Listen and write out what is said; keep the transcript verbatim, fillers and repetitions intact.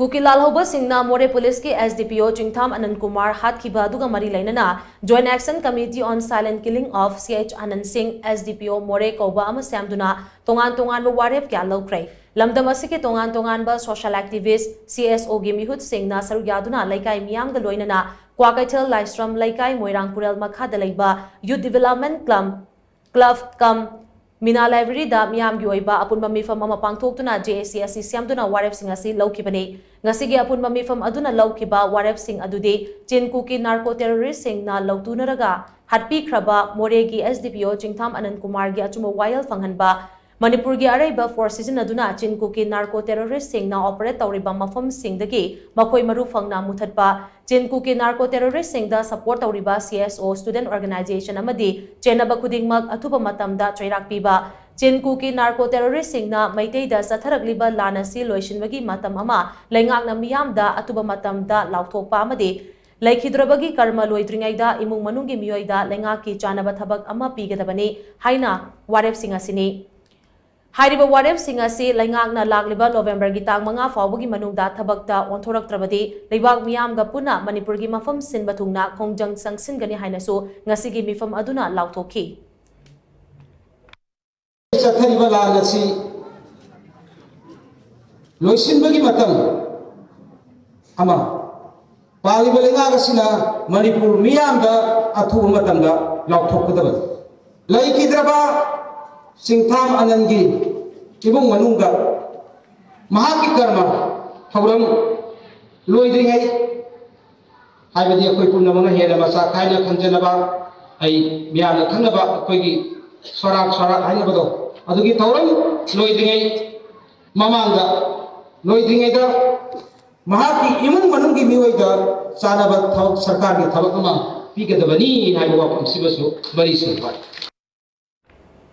ꯀꯨꯀꯤ ꯂꯥꯜꯍꯧꯕꯁꯤꯡꯅ ꯃꯣꯔꯦ ꯄꯨꯂꯤꯁꯀꯤ S D P O ꯆꯤꯡꯊꯥꯝ ꯑꯅꯟ Kumar ꯍꯥꯠꯈꯤꯕ ꯑꯗꯨꯒ ꯃꯔꯤ ꯂꯩꯅꯅ Joint Action Committee on Silent Killing of C H Anand Singh, S D P O ꯃꯣꯔꯦ ꯀꯧꯕ ꯑꯃ ꯁꯦꯝꯗꯨꯅ ꯇꯣꯉꯥꯟ ꯇꯣꯉꯥꯟꯕ ꯋꯥꯔꯦꯞ ꯀꯌꯥ ꯂꯧꯈ꯭ꯔꯦ꯫ ꯂꯝꯗꯝ ꯑꯁꯤꯒꯤ ꯇꯣꯉꯥꯟ ꯇꯣꯉꯥꯟꯕ social activist, C S O ꯒꯤ ꯃꯤꯍꯨꯠꯁꯤꯡꯅ ꯁꯔꯨꯛ ꯌꯥꯗꯨꯅ ꯂꯩꯀꯥꯏ ꯃꯤꯌꯥꯝꯒ ꯂꯣꯏꯅꯅ ꯀ꯭ꯋꯥꯀꯩꯊꯦꯜ, ꯂꯥꯏꯁ꯭ꯔꯝ ꯂꯩꯀꯥꯏ, ꯃꯣꯏꯔꯥꯡ ꯄꯨꯔꯦꯜ ꯃꯈꯥꯗ ꯂꯩꯕ Youth Development Club, Club cum ꯃꯤꯅꯥ ꯂꯥꯏꯕ꯭ꯔꯦꯔꯤꯗ ꯃꯤꯌꯥꯝꯒꯤ ꯑꯣꯏꯕ ꯑꯄꯨꯟꯕ ꯃꯤꯐꯝ ꯑꯃ ꯄꯥꯡꯊꯣꯛꯇꯨꯅ J A C ꯑꯁꯤ ꯁꯦꯝꯗꯨꯅ ꯋꯥꯔꯦꯞꯁꯤꯡ ꯑꯁꯤ ꯂꯧꯈꯤꯕꯅꯤ꯫ ꯉꯁꯤꯒꯤ ꯑꯄꯨꯟꯕ ꯃꯤꯐꯝ ꯑꯗꯨꯅ ꯂꯧꯈꯤꯕ ꯋꯥꯔꯦꯞꯁꯤꯡ ꯑꯗꯨꯗꯤ ꯆꯤꯟ ꯀꯨꯀꯤ narco terrorist ꯁꯤꯡꯅ ꯂꯧꯇꯨꯅꯔꯒ ꯍꯥꯠꯄꯤꯈ꯭ꯔꯕ ꯃꯣꯔꯦꯒꯤ S D P O ꯆꯤꯡꯊꯥꯝ ꯑꯅꯟ ꯀꯨꯃꯥꯔꯒꯤ ꯑꯆꯨꯝꯕ ꯋꯥꯌꯦꯜ ꯐꯪꯍꯟꯕ, ꯃꯅꯤꯄꯨꯔꯒꯤ ꯑꯔꯩꯕ force ꯁꯤꯖꯤꯟꯅꯗꯨꯅ ꯆꯤꯟ ꯀꯨꯀꯤ narco terrorist ꯁꯤꯡꯅ operate ꯇꯧꯔꯤꯕ ꯃꯐꯝꯁꯤꯡꯗꯒꯤ ꯃꯈꯣꯏ ꯃꯔꯨ ꯐꯪꯅ ꯃꯨꯊꯠꯄ, ꯆꯤꯟ ꯀꯨꯀꯤ narco terrorist ꯁꯤꯡꯗ support ꯇꯧꯔꯤꯕ C S O student organization ꯑꯃꯗꯤ ꯆꯦꯟꯅꯕ ꯈꯨꯗꯤꯡꯃꯛ ꯑꯊꯨꯕ ꯃꯇꯝꯗ ꯆꯩꯔꯥꯛ ꯄꯤꯕ, ꯆꯤꯟ ꯀꯨꯀꯤ narco terrorist ꯁꯤꯡꯅ ꯃꯩꯇꯩꯗ ꯆꯠꯊꯔꯛꯂꯤꯕ ꯂꯥꯟ ꯑꯁꯤ ꯂꯣꯏꯁꯤꯟꯕꯒꯤ ꯃꯇꯝ ꯑꯃ ꯂꯩꯉꯥꯛꯅ ꯃꯤꯌꯥꯝꯗ ꯑꯊꯨꯕ ꯃꯇꯝꯗ ꯂꯥꯎꯊꯣꯛꯄ ꯑꯃꯗꯤ ꯂꯩꯈꯤꯗ꯭ꯔꯕꯒꯤ ꯀꯔꯃ ꯂꯣꯏꯗ꯭ꯔꯤꯉꯩꯗ ꯏꯃꯨꯡ ꯃꯅꯨꯡꯒꯤ ꯃꯤꯑꯣꯏꯗ ꯂꯩꯉꯥꯛꯀꯤ ꯆꯥꯅꯕ ꯊꯕꯛ ꯑꯃ ꯄꯤꯒꯗꯕꯅꯤ ꯍꯥꯏꯅ ꯋꯥꯔꯦꯞꯁꯤꯡ ꯑꯁꯤꯅꯤ꯫ ꯍꯥꯏꯔꯤꯕ ꯋꯥꯔꯦꯞꯁꯤꯡ ꯑꯁꯤ ꯂꯩꯉꯥꯛꯅ ꯂꯥꯛꯂꯤꯕ ꯅꯣꯕꯦꯝꯕꯔꯒꯤ ꯇꯥꯡ ꯃꯉꯥ ꯐꯥꯎꯕꯒꯤ ꯃꯅꯨꯡꯗ ꯊꯕꯛꯇ ꯑꯣꯟꯊꯣꯔꯛꯇ꯭ꯔꯕꯗꯤ ꯂꯩꯕꯥꯛ ꯃꯤꯌꯥꯝꯒ ꯄꯨꯟꯅ ꯃꯅꯤꯄꯨꯔꯒꯤ ꯃꯐꯝ ꯁꯤꯟꯕ ꯊꯨꯡꯅ ꯈꯣꯡꯖꯪ ꯆꯪꯁꯤꯟꯒꯅꯤ ꯍꯥꯏꯅꯁꯨ ꯉꯁꯤꯒꯤ ꯃꯤꯐꯝ ꯑꯗꯨꯅ ꯂꯥꯎꯊꯣꯛꯈꯤ꯫ ꯆꯠꯊꯔꯤꯕ ꯂꯥꯟ ꯑꯁꯤ ꯂꯣꯏꯁꯤꯟꯕꯒꯤ ꯃꯇꯝ ꯑꯃ ꯄꯥꯜꯂꯤꯕ ꯂꯩꯉꯥꯛ ꯑꯁꯤꯅ ꯃꯅꯤꯄꯨꯔ ꯃꯤꯌꯥꯝꯗ ꯑꯊꯨꯕ ꯃꯇꯝꯗ ꯂꯥꯎꯊꯣꯛꯀꯗꯕꯅꯤ꯫ ꯂꯩꯈꯤꯗ꯭ꯔꯕ ꯆꯤꯡꯊꯥꯝ ꯑꯅꯟꯒꯤ ꯏꯃꯨꯡ ꯃꯅꯨꯡꯗ ꯃꯍꯥꯛꯀꯤ ꯀꯔꯃ ꯊꯧꯔꯝ ꯂꯣꯏꯗ꯭ꯔꯤꯉꯩ, ꯍꯥꯏꯕꯗꯤ ꯑꯩꯈꯣꯏ ꯄꯨꯝꯅꯃꯛꯅ ꯍꯦꯟꯅ ꯃꯆꯥ ꯈꯥꯏꯅ ꯈꯟꯖꯅꯕ, ꯑꯩ ꯃꯤꯌꯥꯝꯅ ꯈꯪꯅꯕ ꯑꯩꯈꯣꯏꯒꯤ ꯁꯣꯔꯥꯠ, ꯁꯣꯔꯥꯠ ꯍꯥꯏꯅꯕꯗꯣ, ꯑꯗꯨꯒꯤ ꯊꯧꯔꯝ ꯂꯣꯏꯗ꯭ꯔꯤꯉꯩ ꯃꯃꯥꯡꯗ, ꯂꯣꯏꯗ꯭ꯔꯤꯉꯩꯗ ꯃꯍꯥꯛꯀꯤ ꯏꯃꯨꯡ ꯃꯅꯨꯡꯒꯤ ꯃꯤꯑꯣꯏꯗ ꯆꯥꯅꯕ ꯊꯕꯛ, ꯁꯔꯀꯥꯔꯒꯤ ꯊꯕꯛ ꯑꯃ ꯄꯤꯒꯗꯕꯅꯤ ꯍꯥꯏꯕ ꯋꯥꯐꯝꯁꯤꯃꯁꯨ ꯃꯔꯤ ꯁꯨꯕ꯫